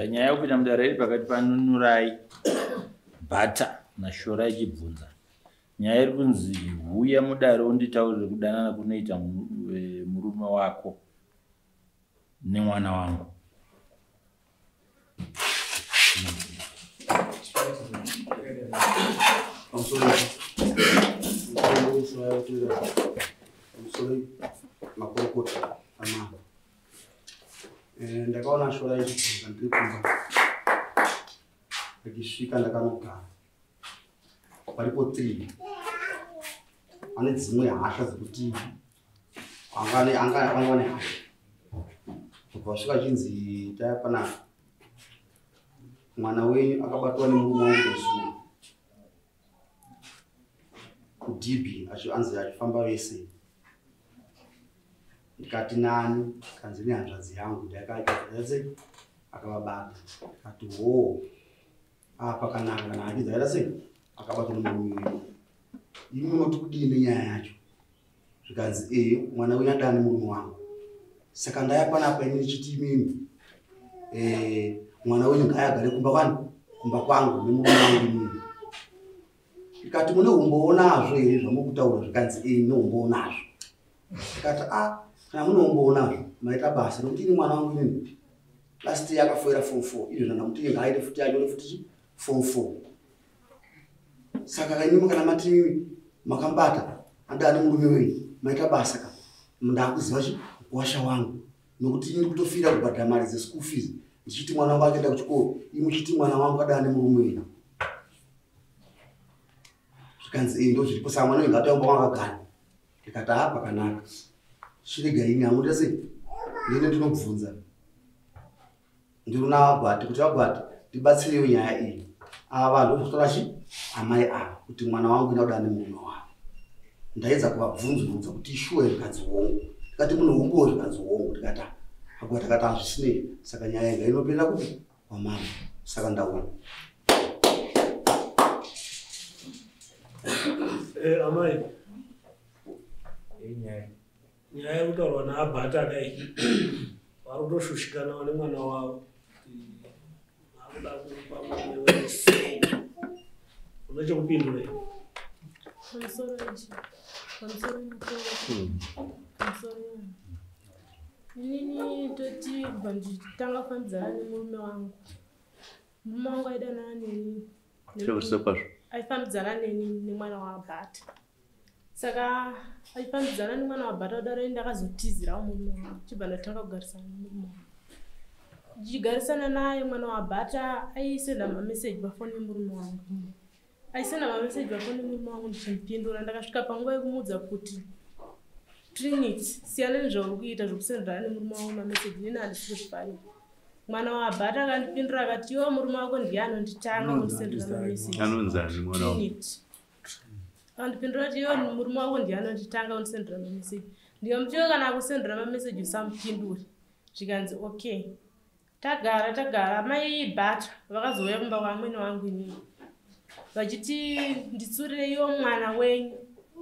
Nyaya yekupinda mudare iri pakati paNunurai Bhata naShorai Chibvunza. Nyaya iri kunzi huya mudare unditaurire kudanana kunoita murume wako nemwana wangu. Makorokota amambo. Ndakaona Shora ichibvunza ndiri kumba. Ndichisvika ndakanogara. Paripo 3. Ane dzimwe hasha dzekuti anga ane hasha. Kubva vasvika chinzi taya panapa. Mwana wenyu akabatwa nemurume wangu nezuro. Kudhibhi anzi achifamba vese. Ndikati nani kanzi nehanzvadzi yangu ndakaita akavabata. Ndikati hoo apa kanaka kana achidzaira sei akabatwa nemurume wenyu. Imi munoti kudii nenyaya yacho? Zvikanzi mwana wenyu adana nemurume wangu. Saka ndaya panapa ini ndichiti imimi mwana wenyu ngaagare kumba kwani? Kumba kwangu nemurume wangu imimi. Ndikati mune umbowo nazvo here zvamukutaura? Zvikanzi neumbowo nazvo. Ndikati kana mune umbowo nazvo maita basa nekuti ini mwana wangu inini last year akafoira form 4 izvo ndandamuti ngaaite futi anyore futi form 4. Saka imimi kana mati imimi makambata adani murume wenyu maita basa ka ndakuziva kuwasha wangu nokuti ini kutofira kubhadhara mari dzeschool fees ndichiti mwana wangu akaenda kuchikoro imi muchiti mwana wangu adani murume wenyu. Zvikanzi ndo zviripo saka mwana wenyu ngaataumba kwakagara. Ndikati pakanaka. Chirega ini hangu sei ndine ndinobvunza. Ndinoona Agwati kuti Agwati ndibatsirewo nyaya iyi. Ava vanhu vokutora chi amai ava kuti mwana wangu ina kudana nemurume wavo. Ndaedza kuvabvunzurudza kuti ishuwa zvikanzi hongu. Ndikati mune humbowo zvikanzi hongu. Ndikati Agwati akati hazvisinei saka nyaya iyi inopinda kupi kwamama. Saka ndaona. Amai. Nyaya yekutaurwa naAbhata kai vari kutoshushikana nemwana wavo akuda kupa murume wenyu sei. Une chekupindura here? Pamusoro ichi. Pamusoro pamusoro. Inini toti kubva ndichitanga kufambidzana nemurume wangu. Murume wangu aidanana neni. Aifambidzana neni nemwana waAbhata. Saka aifambidzana nemwana waAbhata kudaro ndakazotizirawo murume wangu. Chibva ndatanga kugarisana nemurume wangu. Ndichigarisana naye mwana waAbhata aisenda mameseji pafoni yemurume wangu. Aisenda mameseji pafoni yemurume wangu ndichimupindura. Ndakasvika panguva yekumuudza kuti Trinity siyana nezvauri kuita zvokusenderana nemurume wangu mameseji inini handisi kuzvifarira. Mwana waAbhata akandipindura akati iwo murume wako ndiye anonditanga kundisendera mameseji. Anonzani mwana wangu? Trinity. Akandipindura kuti iwo murume wako ndiye anonditanga kundisendera mameseji. Ndikamuti iwe kana akusendera mameseji usamupindure. Zvikanzi okay. Tagara mai Bhata vakazouya kumba kwamwene wangu inini. Vachiti nditsurirei mwana wenyu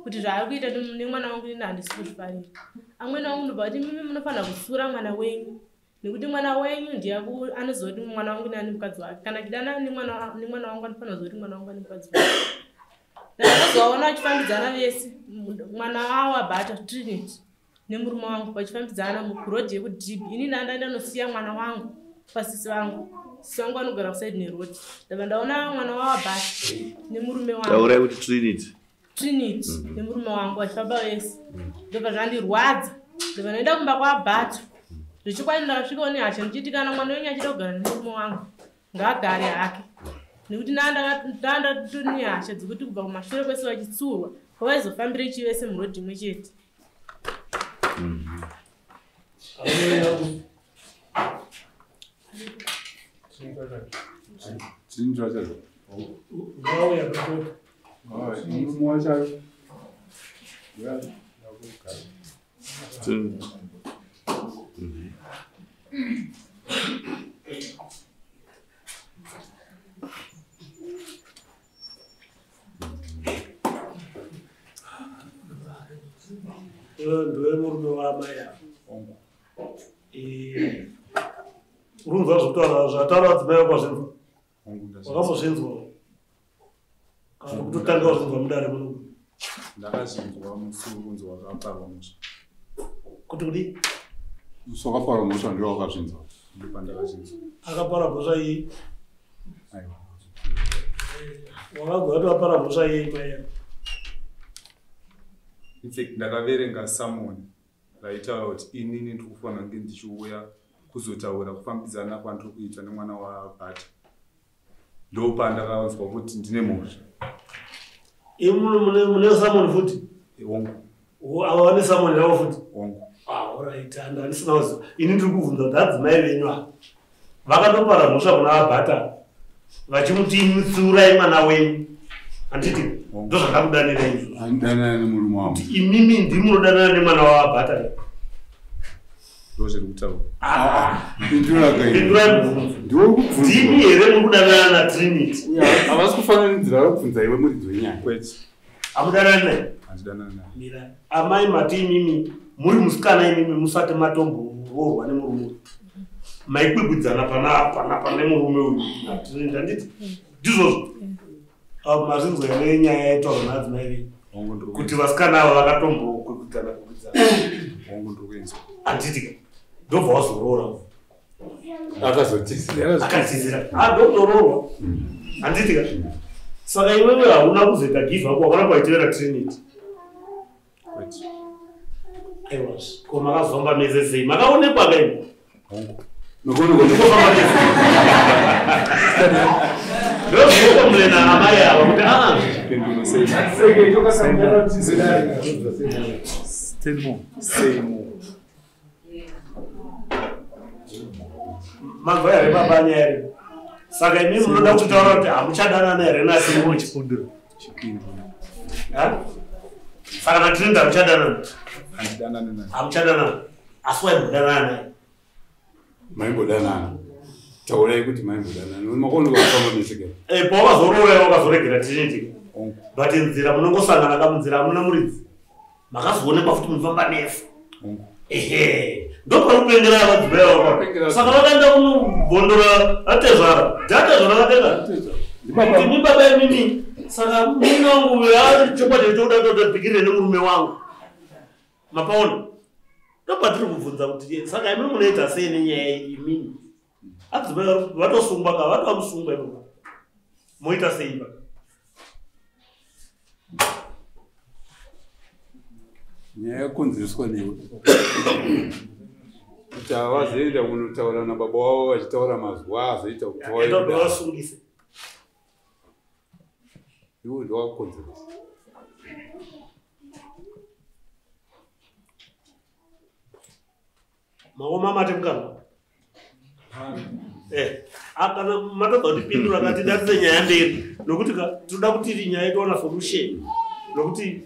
kuti zvaari kuita nemwana wangu inini handisi kuzvifarira. Amwene wangu ndobva kuti mimi munofanira kutsura mwana wenyu nekuti mwana wenyu ndiye anoziva kuti mwana wangu ane mukadzi wake. Kana achidana nemwana wangu anofanira kuziva kuti mwana wangu ane mukadzi wake. Ndakazovaona vachifambidzana vese mwana wavo Abhata Trinity nemurume wangu vachifambidzana murodhi yekudhibhi. Inini ndaenda nosiya mwana wangu pasisi vangu. Sisi vangu vanogara kusaidi nerodhi. Ndabva ndaona mwana wavo Abhata nemurume wangu. Taurai kuti Trinity. Trinity nemurume wangu vachifamba vese. Ndobva zvandirwadza. Ndobva ndaenda kumba kwaAbhata. Zvechokwadi ndakasvikawo nehasha ndichiti kana mwana wenyu achida kugara nemurume wangu ngaagare hake. Nekuti ndanga nehasha dzekuti kubva kumashure kwese vachitsurwa kwavaizofambira ichi vese murodhi imwe chete. Ndiwe murume waamai ava. Urunzwa Wazvinzwa zvokutaura zvataura vadzimai vako wazvinzwa? Wakambozvinzwa? Kana kutotanga wazvinzwa mudare muno? Ndakazvinzwa musi wekunzi wakaparwa mhosva. Kuti kudii? Musi wakaparwa mhosva ndiwo wakazvinzwa. Ndopandakazvinzwa. Akapara mhosva iyi? Aiwa. Wakagwa kuti wapara mhosva iyi mai yako? In fact ndakaverenga summon raitaura kuti inini ndiri kufanira kunge ndichiuya kuzotaura kufambidzana kwandiri kuita nemwana waBhata. Ndopandakanzwa kuti ndine mhosva. Imi mune summon futi? Hongu. Ava vane summon yavo futi? Hongu. Alright, handisina kuziva. Ini ndiri kubvunza kuti adzimai venyu ava vakatopara mhosva kuna vaBhata vachimuti imi mwana wenyu. Handiti ndozvakakudanira izvozvo. Anodanana nemurume wangu. Kuti imimi ndimi munodanana nemwana waVaBhata. Ndozviri kutaura. Pindurai mubvunzo. Ndiwe kubvunza. Ndimi here muri kudanana naTrinity? Havasi kufananidzira vari kubvunza iwe muridzi wenyaya. Kwete. Hamudanani naye? Handidanani naye. Mirai. Amai mati imimi muri musikana imimi musati matomboroorwa nemurume uyu. Maikwikwidzana pana nemurume uyu naTrinity handiti? Ndizvozvo. Mazvinzwa here nyaya yaitaurwa naadzimai venyu? Kuti vasikana ava vakatombokwikwidzana kwikwidzana. Hongu ndiri kuinzwa. Handiti ka? Ndobva wazoroora. Akazotizira. Akatizira. Ndokutoroorwa. Handiti ka? Saka iwewe hauna kuzoita give up wakaramba waitevera Trinity. Kwete. Aiwa. Ko makazomba mese sei? Makaonekwa ka imi? Hongu. Ndikofamba mese. Ndozvinokomulena amai ava kuti Chipindulo sei? Say more. Manzwa here baba nyaya here? Saka imi munoda kutaura kuti hamuchadanana here naTrinity? Chipindulo. Saka naTrinity hamuchadanana? Handidanani naye. Hamuchadanana. Asi waimbodanana naye? Maimbodanana. Taurai kuti maimbodanana. Makaonekwa kufamba mese ka. Pawakazoroora wakazoregera Trinity. Hongu. But nzira munongosangana kamunzira hamuna muridzi. Makazoonekwa futi munofamba mese. Hongu. Ehe. Ndopari kupengera vadzimai vako. Saka vakaenda kunobvondora atezvara. Ndiatezvara vakaenda. Kuti imi baba imimi. Saka murume wangu uyu ari chokwadi chokuda kutobikirire nemurume wangu. Mapaona? Ndopatiri kubvunza kuti saka imi munoita sei nenyaya iyi imimi? Adzimai vatosungwa ka vatovamusungwa ipapo. Moita sei ipapo? Nyaya yakonzereswa newe. Kuti havazoenda kunotaura nababa wavo vachitaura mazuva azoita kuti Enda kuti vasungise. Iwe ndowakonzeresa. Maoma mate mukanwa. Kana matobva kutipindura kati datise nyaya mberi. Nokuti tinoda kuti iri nyaya itowana solution. Nokuti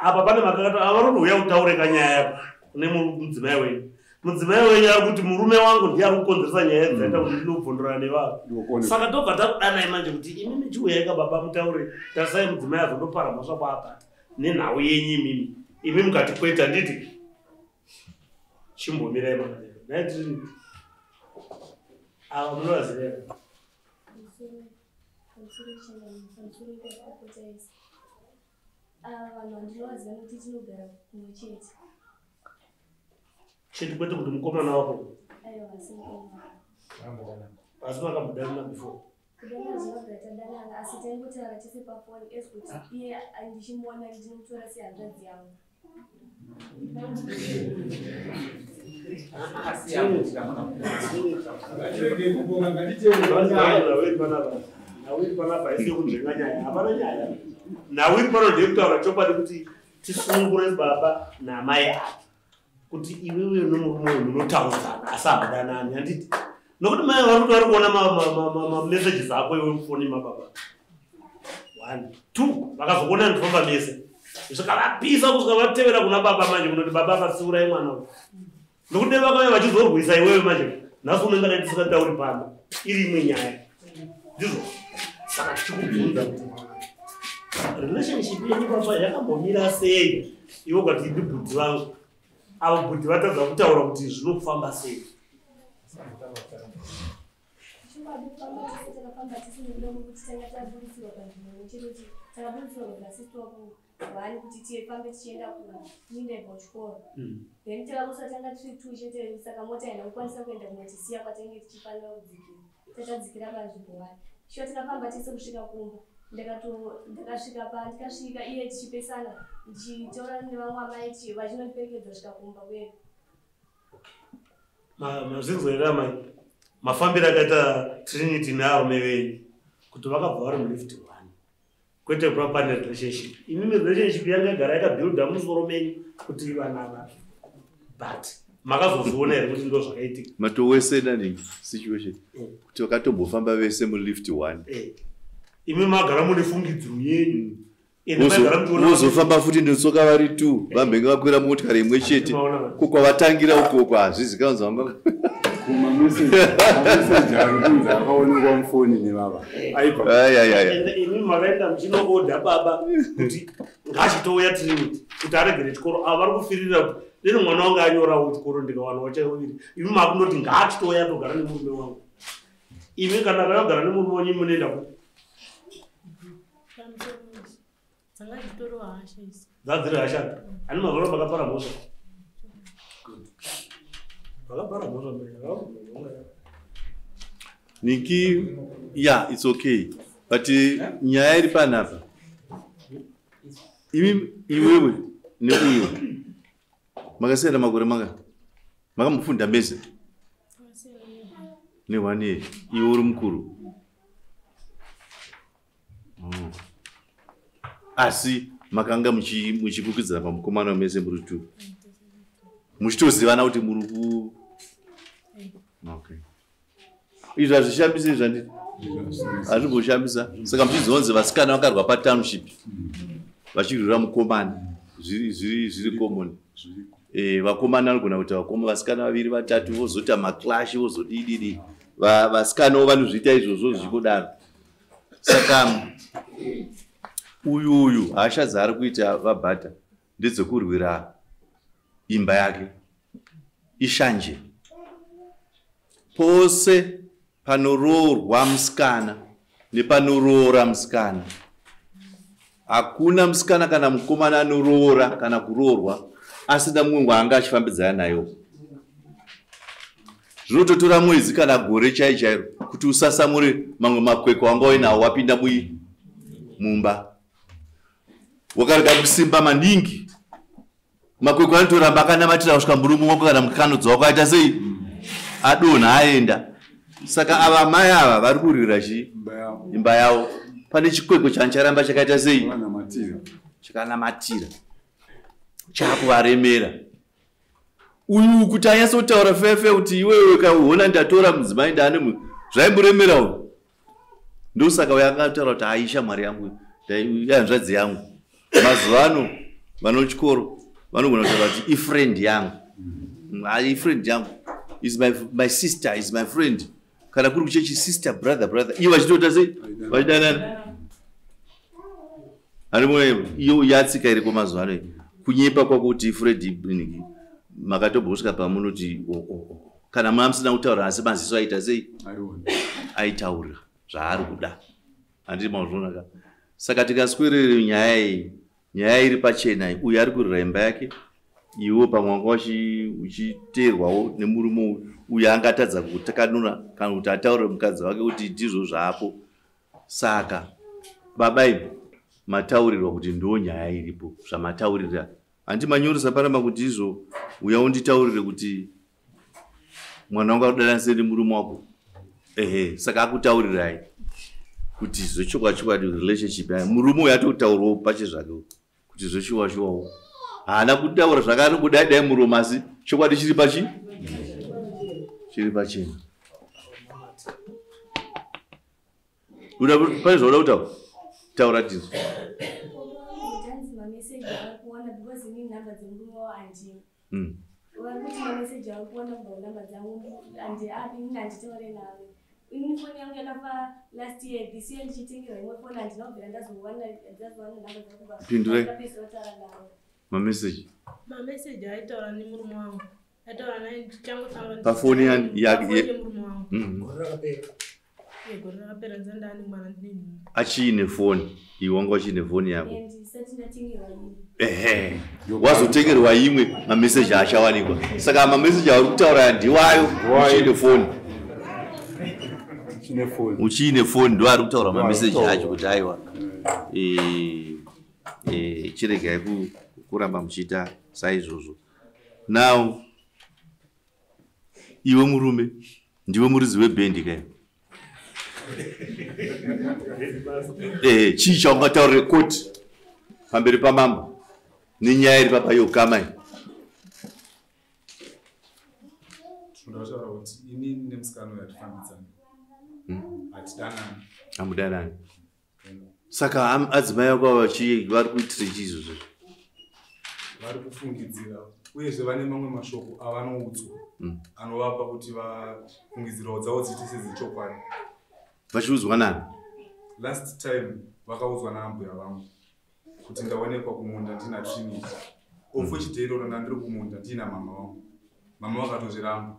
apa pane makakata avanotouya kutaure kanyaya yako kune mudzimai wenyu. Mudzimai wenyu ari kuti murume wangu ndiye ari kukonzeresa nyaya dzaita kuti ndinobvondorana nevanhu. Saka tobva takudanai manje kuti imimi chiuyai ka baba mutaure tarisai mudzimai azondopara mhosva kwaabata nenhau yenyu imimi. Imi mukati kwete handiti? Chimbomirai makadero. Nhai Trinity. Ava munovaziva here? Vanhu vandinovaziva nokuti tinogara kumwe chete. Chete kwete kuti mukomana wako? Aiwa, asi mukomana. Asi makambodanana before? Kudanana zvinobvira tadanana asi taingotaura tese pafoni as kuti iye ndichimuona ndinomutora sehanzvadzi yangu. Nawiri panapa haisi yekunzvenga nyaya. Hapana nyaya. Nawiri pano ndeyekutaura chokwadi kuti tisungure baba namai ake. Kuti iwewe nomurume uyu munotaudzana asi hamudanani handiti? Nokuti mai vari kuti vari kuona mamessages ako iwe mufoni mababa. 1 2 vakazokuona ndifamba mese. Zvikavapisa kusvika vatevera kuna baba manje kunoti baba akatsiurai mwana uyu. Nokuti dai vakauya vachizorwisa iwewe manje nhasi unenge dai tisingatauri pano iri imwe nyaya. Ndizvo. Saka tichikubvunza kuti relationship yenyu baba yakambomira sei? Iwe ukati ndibhudhi vangu. Avo bhudhi vatadza kutaura kuti zvinofamba sei. Chokwadi kufamba tese takafamba tese nekuda kwekuti tanga taburitsirwa panzvimbo imwe chete kuti takaburitsirwa kubva wako one kuti tifambe tichienda kuminda kuchikoro. Then takabusa tanga tiri two chete, saka mota haina kukwanisa kuenda kunotisiya kwatinenge tichifanira kudzikira. Tatadzikira panzvimbo one. Shuwa takafamba tese kusvika kumba. Ndakasvika pa ndikasvika iye tichipesana ndichitaura nevamwe amai vachinondiperekedza kusvika kumba kwedu. Mazvinzwa here amai mafambiro akaita Trinity nearume venyu kuti vakabva vari mulift one, kwete kuva pane relationship. Imimi relationship yanga yagara yakabuilda musoro menyu kuti vana ava, but makazozviona here kuti ndo zvakaitika? Matowesena ne situation kuti vakatombofamba vese mulift one. Imi magara mune fungidziro yenyu. Vozofamba futi netsoka vari two, vambenge vakwira motikari imwe chete. Kukwavatangira ukoko hazvizikanwa vanga Kumameseji ari kunzi akaonekwa mufoni nevava aibva. Imi makaenda muchinoodha baba kuti ngachitouya Trinity kuti aregere chikoro. Ava vari kufirira kuti deni mwana wangu anyorawo chikoro ndikawanawo chaiviri. Imi makundoti ngaachitouya togara nemurume wangu. Imi kana akayogara nemurume wenyu munoenda ku Dzanga dzitoriwo hasha idzi. Dzadziri hasha. Ani mazuva makapara mhosva? Makapara mhosva. Niki, yeah, it's okay, but nyaya iri panapa, imi iwewe neuyo makasiyana makore manga makamufunda mese ne1 year, iwe uri mukuru. Asi makanga muchikwikwidzana pamukomana mese muri two, muchitozivana kuti muri ku okay. Izvi hazvishamisi zvanditi hazvimboshambisa. Saka muchizonzi vasikana vakarwa patownship vachirwira mukomana, zviri common. Vakomana vanogona kuita vasikana vaviri vatatu, vozoita maclash, vozodididi. Vasikanawo vanozviita izvozvo zvichikodaro. Saka uyuyu hasha dzaari kuita vabhata ndedzekurwira imba yake ishanje. Pose panoroorwa musikana nepanoroora musikana, hakuna musikana kana mukomana anoroora kana kuroorwa asina mumwe waanga achifambidzana nayo. Zvinototora mwedzi kana gore chai chairo kuti usasamure mamwe makwekwe wanga uinawo wapinda mumba. Wakarega kusimba maningi, makwekwe anotoramba akanamatira kusvika murume wako kana mukanodzi wako aita sei adonha aenda. Saka ava mai ava vari kurwira chi imba yavo. Pane chikwekwe chancharamba chakaita sei chakanamatira chakuvaremera. Uyu kuti anyatsotaura fefe kuti iwewe kauona ndatora mudzimai ndaane zvaimboremera uyu. Ndosaka uyo akataura kuti aisha mwari yangu ihanzvadzi yangu. Mazuva ano vanochikoro vanogona kutaura kuti ifriend yangu, ifriend yangu is my sister, is my friend. Kana kuri kuchechi sister, brother, brother, ivo vachitoita sei vachidanana. Handimuona iyo yatsika iriko mazuva ano, kunyepa kwako kuti ifriend makatombosvika pamunoti kana mamusina kutaura asi maziso aita sei aitaura zvaari kuda. Handiti mazviona ka? Saka tikaswerere nyaya iyi, nyaya iri pachena, uyu ari kurwira imba yake, iwe pamwe wanga uchiteerwawo nemurume uyu angatadza kutakanura kana kuti ataurire mukadzi wake kuti ndizvo zvaapo. Saka baba imi mataurirwa kuti ndo nyaya iripo zvamataurira. Handi manyoresa panapa kuti izvo uya unditaurire kuti mwana wangu arikudana sei nemurume wako. Ehe, saka akutaurirai kuti zvechokwadi chokwadi relationship yayo murume uyu atotaurawo pachezvake kuti zveshuwa shuwawo haana kutaura zvakari kudai dai murume, asi chokwadi chiri pachi chiri pachena. Pane zvauda kutaura taura tizo. Ini foni yangu yakafa last year, this year ndichitengerwa imwe foni handina kubvira ndazowana namba dzangu. Pindure. Mameseji. Mameseji aitaura nemurume wangu. Aitaura naye ndichangotanga pafoni yake yemurume wangu. Gore rakapera. Gore rakapera ndisati ndaane mwana ndine nhumbu. Achiine foni, iwe wanga uchiine foni yako. Ndisati ndatengerwa imwe. Ehe, wazotengerwa imwe, mameseji achawanikwa. Saka mameseji auri kutaura ndiwayo uchiine foni. Uchiine foni ndo ari kutaura mameseji acho kuti aiwa. Chiregai kuramba muchiita saizvozvo. Now iwe murume ndiwe muridzi webhendi kai. Chii chaungataurire koti pamberi pamambo nenyaya iri papa yokama iyi? Tinoda kutaura kuti inini nemusikana uyu hatifambidzani. Hatidanani. Hamudanani. Saka adzimai ako ava vari kuitira chii izvozvo? Vari kufungidzira uyezve vane mamwe mashoko avanoudzwa anovapa kuti vafungidzirawo dzavo dziite sedzechokwadi. Vachiudzwa nani? Last time vakaudzwa naambuya vangu kuti ndaonekwa kumunda ndina Trinity. Of which day iroro ndandiri kumunda ndiina mama vangu. Mama vakatozviramba.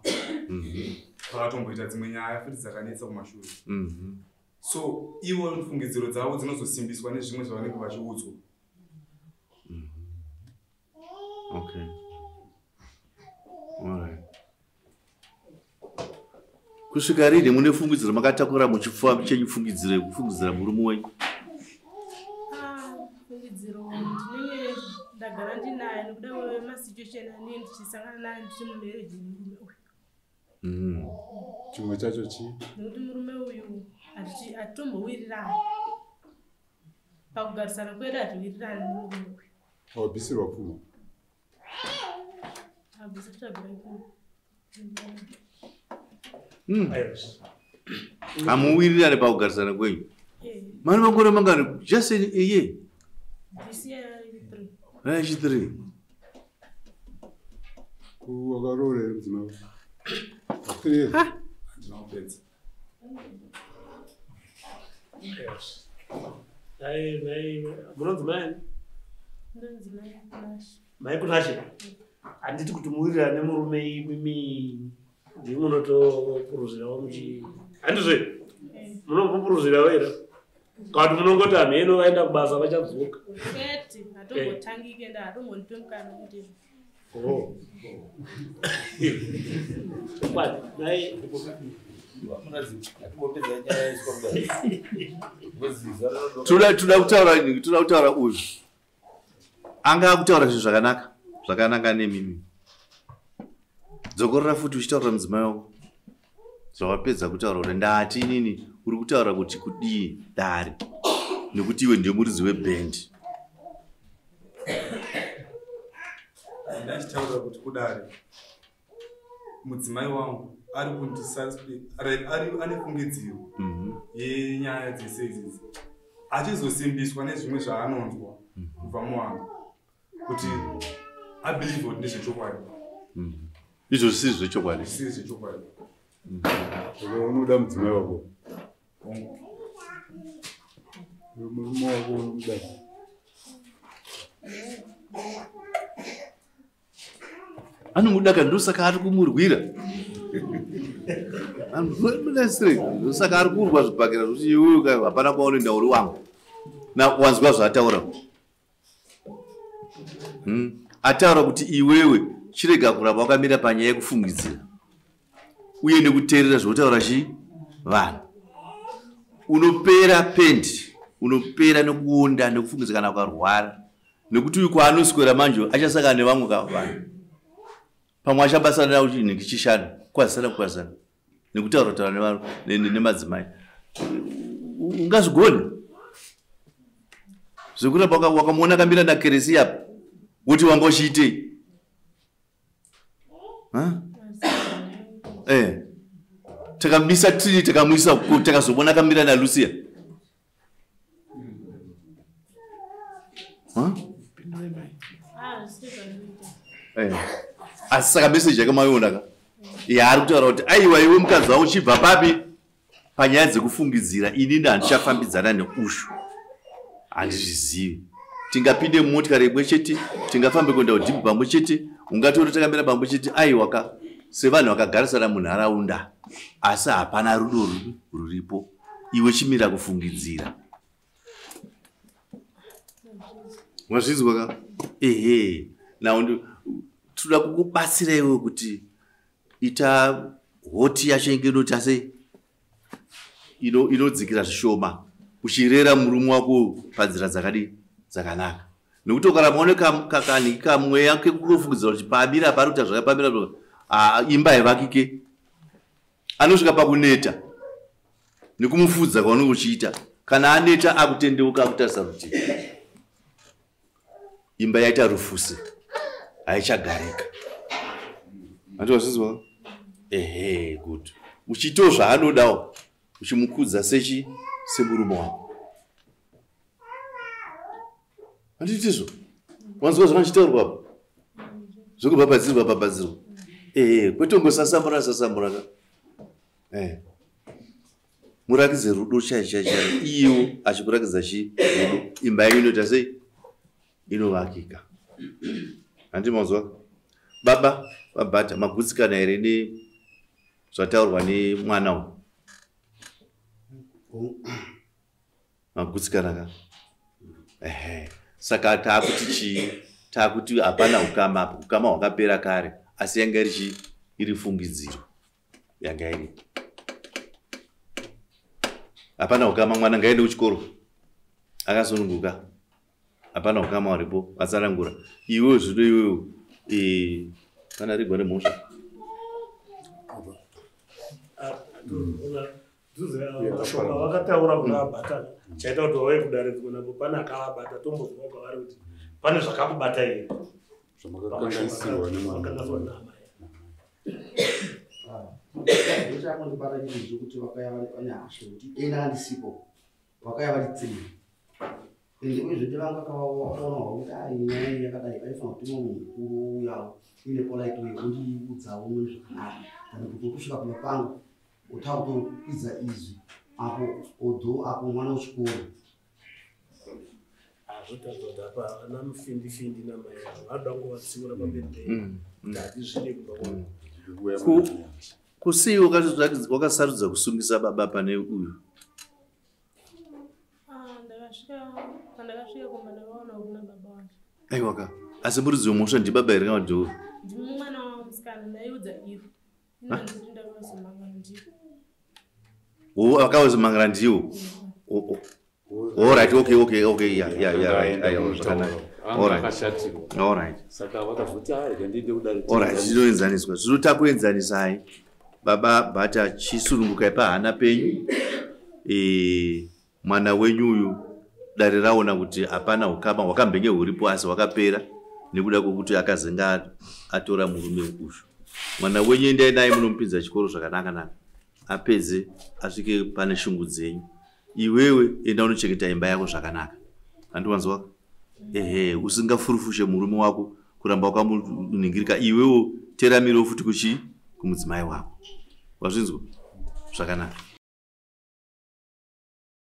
Vakatomboita dzimwe nyaya futi dzakanetsa kumashure. So ivo fungidziro dzavo dzinozosimbiswa nezvimwe zvavanenge vachiudzwa. Okay. All right. Kusvika rini mune fungidziro makatakura muchipfuva chenyu fungidziro yekufungidzira murume wenyu? Fungidziro ndinenge ndagara ndinayo nekuda kwemasituation anenge ndichisangana nayo ndichiri mumarriage nemurume uyu. Chimwe chacho chii? Nekuti murume uyu hatitombowirirani. Pakugarisana kwedu hatiwirirani nemurume uyu. Wabvisirwa pfuma? Abvisa kutsvagira pfuma. Hamuwirirani pakugarisana kwenyu? Mane makore mangani? Just a year? This year 3. Right, 3. Wakaroora here mudzimai? 3 years. Handina kupedza. Munonzi mai ani? Ndonzi mai Kunashe. Mai Kunashe. Handiti kuti muwirirane nemurume imimi ndimi munotopuruzirawo muchi. Handizve? Munombopuruzirawo here? Kana kuti munongoti hameno vaenda kubasa vachadzoka? Kwete, hatombotangi kuenda, hatombondipe mukana wekuti. Oh. Chokwadi, mai Toda kutaura uyu. Anga akutaura zvinhu zvakanaka, zvakanaka nemimi. Dzokorora futi uchitaurira mudzimai wako. Zvawapedza kutaura kuti ndati inini uri kutaura kuti kudii dare nekuti iwe ndiwe muridzi webhendi. Ndachitaura kuti kudare mudzimai wangu ari ane fungidziro yenyaya dzese idzidzi achizosimbiswa nezvimwe zvaanonzwa kubva muvanhu kuti abelieve kuti ndezvechokwadi. Izvo zvisiri zvechokwadi. Zvisiri zvechokwadi. Unoda mudzimai wako? Murume wako unomuda? Anomuda ndosaka ari kumurwira. Ndosaka ari kurwa zvibhakera zvekuti iwewe hapana kwaunoenda uri wangu. Wanzwa zvaataura. Ataura kuti iwewe chirega kuramba wakamira panyaya yekufungidzira uye nekuteerera zvinotaura chi vanhu. Unopera pendi, unopera nekuonda nekufungidzira kana ukarwara. Nekuti uyu kwaanoswera manje achasangana nevamwe vanhu. Pamwe achabasana navo chishanu, kwazisana kwazana. Nekutaura taura nemadzimai. Ungazvigone? Zvekuramba wakamuona akamira nakeresi apa, woti wanga uchiitei? Takamisa tiri takamuisa takazoona akamira naLucia. Asi saka meseji yakamaiona ka? Yaari kutaura kuti aiwa iwe mukadzi wangu uchibva papi panyaya dzekufungidzira inini handichafambidzana neushu. Handizvizivi. Tingapinde mumotikari imwe chete, tingafambe kuenda kudhibhi pamwe chete, ungatori takamira pamwe chete, aiwa ka sevanhu vakagarisana munharaunda, asi hapana rudo ruripo. Iwe chimira kufungidzira. Wazvinzwa ka? Ehe. Now toda kukubatsira iwe kuti ita hoti yacho inge inoita sei? Inodzikira zvishoma. Uchirera murume wako panzira dzakadii? Dzakanaka. Nekuti ukaramba une kakanhi kamweya kekufungidzira kuti pamira pari kuita zvakapamira, imba haivakike. Anosvika pakuneta nekumufudza kwaunenge uchiita. Kana aneta akutendeuka akutarisa rutivi. Imba yaita rufuse, haichagarika. Hanti wazvinzwa? Ehe, good. Uchiitawo zvaanodawo, uchimukudza sechi semurume wako. Handitizvo? Wanzwa zvanga apa? Zvekubhabhadzirwa bhabhadzirwa. Ehe, kwete kungosasamura sasamura ka. Eh. Murakidze rudo chai chai chai. Iyewo achikurakidza chi rudo. Imba yenyu inoita sei? Inovakika. Handi manzwa? Baba, babata magutsikana here ne zvataurwa nemwana uyu? Magutsikana ka? Ehe. Saka taakuti chii? Taakuti hapana ukama apa. Ukama hwakapera kare. Asi yanga iri chii? Iri fungidziro. Yanga iripo. Hapana ukama, mwana ngaende kuchikoro. Akasununguka. Hapana ukama huripo. Atsanangura. Iwewe zvino iwewe kana rigwa nemhosva. Mashoko avakataura kuna vabatana chaita kuti vauye kudare dzimwe nhambo pane akavabata tombozwa kwavari kuti pane zvakakubata here Zvamakakanganisirwa nemwana. Zvakakanganiswa naamai. Chakundibata chinhu chekuti vakauya vane hasha kuti dei ndanga ndisipo, vakauya vari three. Ende uyezve ndevanga vakaonawo kuti ai nyaya iyi yakadai, vaifanira kuti mumwe munhu mukuru ouyawo ine polite way ondiudzawo mune zvakanaka than kuti kusvika kumba pangu utaura kutokwidza izwi apo although apo mwana wechikoro. Hazvotadza kuti apa vana mufindi-findi namai avo vanoda kungovatsiura pamberi penyu kuti hatizvide kumba kwavo. Kusei wakasarudza kusungisa baba pane uyu? Pandakasvika kumba ndakaona kuna baba wacho. Aiwa ka. Asi muridzi wemhosva ndibaba here kana kuti ndiwe? Ndimi mwana wavo musikana, ndaiudza ivo. Inanditi ndakazomangana ndivo. Oh, akazomangana ndiwo. Oh, oh. All right, okay, yeah, right. Aiwa, zvakanaka. All right. Akashatirwa. All right. Saka vakazoti rega ndiende kudare. All right, zvinoenzaniswa. Zvinoda kuenzanisai. Baba Bhata, chisunungukai pahana penyu. Mwana wenyu uyu dare raona kuti hapana ukama hwakambenge huripo asi hwakapera nekuda kwekuti akazenga atora murume uyu. Mwana wenyu endai naye munomupinza chikoro zvakanaka-naka. Apedze asvike pane shungu dzenyu. Iwewe enda unochengeta imba yako zvakanaka. Handiwanzwa? Ehe, usingafurufushe murume wako kuramba wakamuningirika. Iwewo teramirawo futi kuchi kumudzimai wako. Wazvinzwa? Zvakanaka.